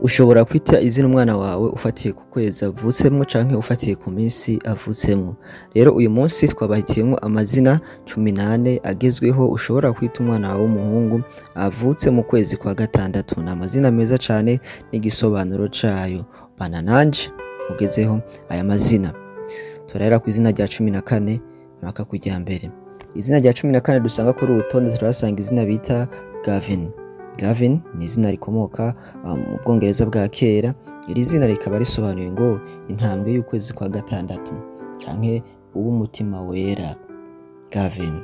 Ushobora kwita izina umwana wawe ufatiye ku kwezi avutsemwo canke ufatiye ku minsi avutsemwo. Rero uyu munsi twabahitiyemwo amazina 14 agezweho ushobora kwita umwana wawe w'umuhungu avutse mu kwezi kwa gatandatu. Ni amazina meza cane n'igisobanuro cayo. Bana nanje ugezeho aya mazina. Turahera kw'izina rya 14 mpaka ku rya mbere. Izina rya 14 dusanga kuri uru rutonde turahasanga izina bita Gavin. Gavin ni izina rikomoka mu Bwongereza bwa kera. Iri zina rikaba risobanuye ngo intambwe y'ukwezi kwa gatandatu canke uw'umutima wera. Gavin.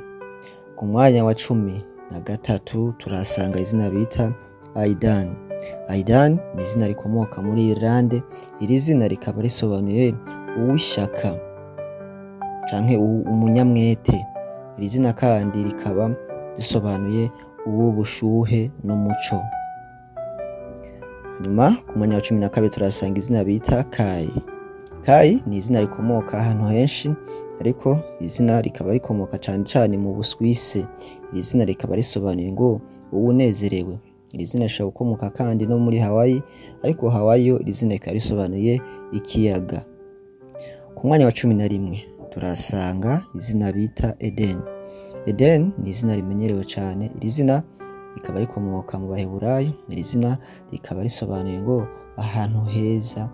Ku mwanya wa 13 turahasanga izina bita Aidan. Aidan ni izina rikomoka muri Irlande. Iri zina rikaba risobanuye uw'ishaka canke umunyamwete. Iri zina kandi rikaba risobanuye uw'ubushuhe n'umuco. Hanyuma ku mwanya wa 12 turahasanga izina bita Kai. Kai ni izina rikomoka ahantu henshi, ariko iri zina rikaba rikomoka cane cane mu Buswise. Iri zina rikaba risobanuye ngo uwunezerewe. Iri zina rishobora gukomoka kandi no muri Hawaii, ariko Hawaii yo iri zina rikaba risobanuye ikiyaga. Ku mwanya wa 11 turahasanga izina bita Eden. Eden ni izina rimenyerewe cane. Iri zina rikaba rikomoka mu Baheburayo. Iri zina rikaba risobanuye ngo ahantu heza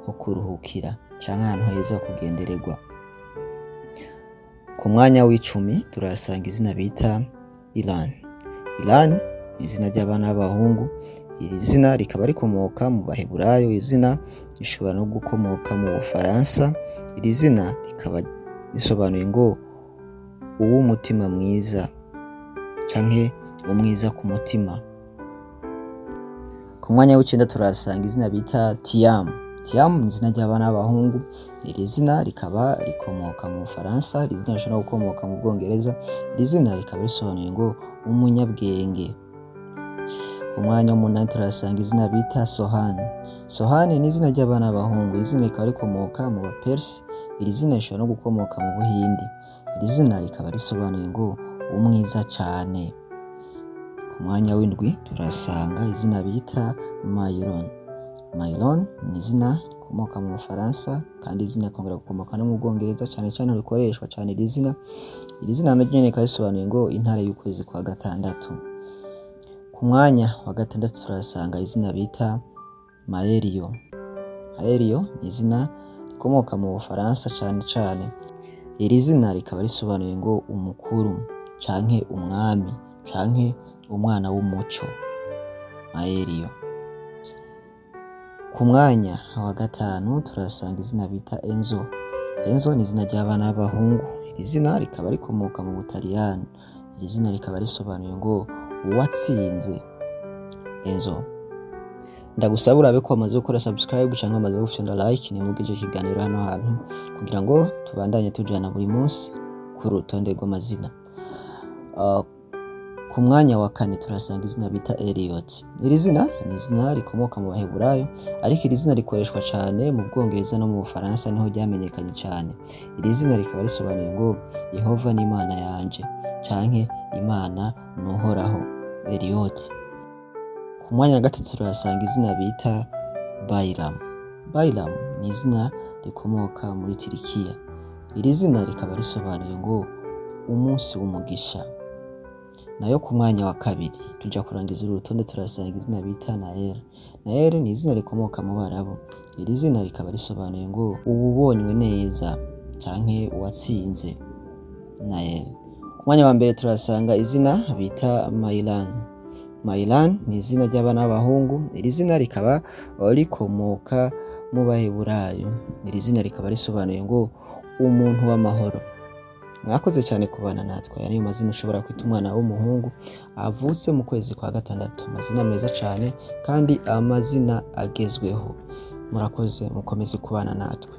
ho kuruhukira canke ahantu heza ho kugendererwa. Ku mwanya w'icumi turahasanga izina bita Ilan. Ilan ni izina ry'abana b'abahungu. Iri zina rikaba rikomoka mu Baheburayo. Iri zina rishobora no gukomoka mu Bufaransa. Iri zina rikaba risobanuye ngo uw'umutima mwiza canke umwiza ku mutima. Ku mwanya w'icenda turahasanga izina bita Tiam. Tiam ni izina ry'abana b'abahungu. Iri zina rikaba rikomoka mu Bufaransa. Iri zina rishobora no gukomoka mu Bwongereza. Iri zina rikaba risobanuye ngo umunyabwenge. Ku mwanya w'umunani turahasanga izina bita Sohan. Sohan ni izina ry'abana b'abahungu. Iri zina rikaba rikomoka mu Bapersi. Iri zina rishobora no gukomoka mu Buhindi. Iri zina rikaba risobanuye ngo umwiza cane. Ku mwanya w'indwi turahasanga izina bita Myron. Myron ni izina rikomoka mu Bufaransa, kandi izina rikongera gukomoka no mu Bwongereza, cane cane rikoreshwa cane iri zina. Iri zina naryo nyene rikaba risobanuye ngo intara y'ukwezi kwa gatandatu. Ku mwanya wa gatandatu turahasanga izina bita Maelio. Maelio ni izina rikomoka mu Bufaransa cane cane. Iri zina rikaba risobanuye ngo umukuru canke umwami canke umwana w'umuco. Maelio. Ku mwanya wa gatanu turahasanga izina bita Enzo. Enzo ni izina ry'abana b'abahungu. Iri zina rikaba rikomoka mu Butaliyani. Iri zina rikaba risobanuye ngo uwatsinze. Enzo. Ndagusaba urabe ko wamaze gukora subscribe canke wamaze gufyonda like nimugije ikiganiro hano hantu kugira ngo tubandanye tujana buri munsi ku rutonde rw'amazina. Ku mwanya wa kane turasanga izina bita Elliot. Iri zina ni izina rikomoka mu Baheburayo, ariko iri zina rikoreshwa cane mu Bwongereza no mu Bufaransa, niho ryamenyekanye cane. Iri zina rikaba risobanuye ngo Yehova ni Imana yanje canke Imana nuhoraho. Elliot. Ku mwanya wa gatatu turahasanga izina bita Bayram. Bayram ni izina rikomoka muri Turikiya. Iri zina rikaba risobanuye ngo umunsi w'umugisha. Nayo ku mwanya wa kabiri, tuja kurangiza uru rutonde, turasanga izina bita Nael. Nael ni izina rikomoka mu Barabu. Iri zina rikaba risobanuye ngo uwubonywe neza canke uwatsinze. Nael. Ku mwanya wa mbere turasanga izina bita Mailan. Mailan ni izina ry'abana b'abahungu. Iri zina rikaba rikomoka mu Baheburayo. Iri zina rikaba risobanuye ngo umuntu w'amahoro. Mwakoze cyane kubana natwe. Aya niyo mazina ushobora kwita umwana w'umuhungu avutse mu kwezi kwa gatandatu. Amazina meza cyane kandi amazina agezweho. Murakoze, mukomeze kubana natwe.